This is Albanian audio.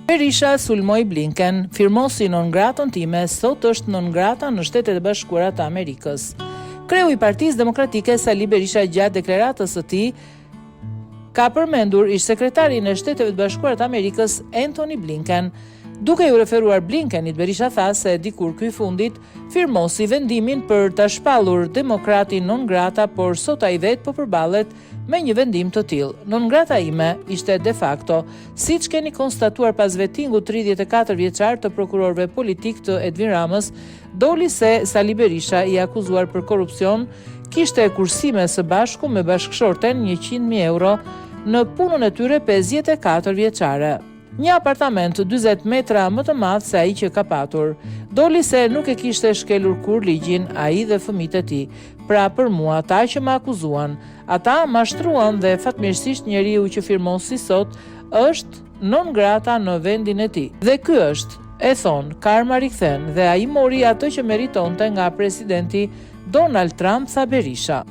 Berisha sulmoi Blinken, firmosi non gratën time, sot është non grata në Shtetet e Bashkuara të Amerikës. Kreu i Partisë Demokratike Sali Berisha gjatë deklaratës së tij ka përmendur ish-sekretarin e Shteteve të Bashkuara të Amerikës Antony Blinken. Duke iu referuar Blinkenit, Berisha tha se dikur ky i fundit firmosi vendimin për ta shpallur demokratin non grata, por sot ai vetë po përballet me një vendim të tillë. Non grata ime ishte de facto, siç keni konstatuar pas vetingut 34 vjeçar të prokurorëve politikë të Edvin Ramës, doli se Sali Berisha i akuzuar për korrupsion kishte kursime së bashku me bashkëshorten 100.000 euro në punën e tyre 54 vjeçare. Një apartament 40 metra më të madh se ai që ka patur. Doli se nuk e kishte shkelur kurrë ligjin ai dhe fëmijët e tij. Pra për mua ata që më akuzuan, ata mashtruan dhe fatmirësisht njeriu që firmosi sot është non grata në vendin e tij. Dhe ky është, e thonë, karma rikthen dhe ai mori atë që meritonte nga presidenti Donald Trump, tha Berisha.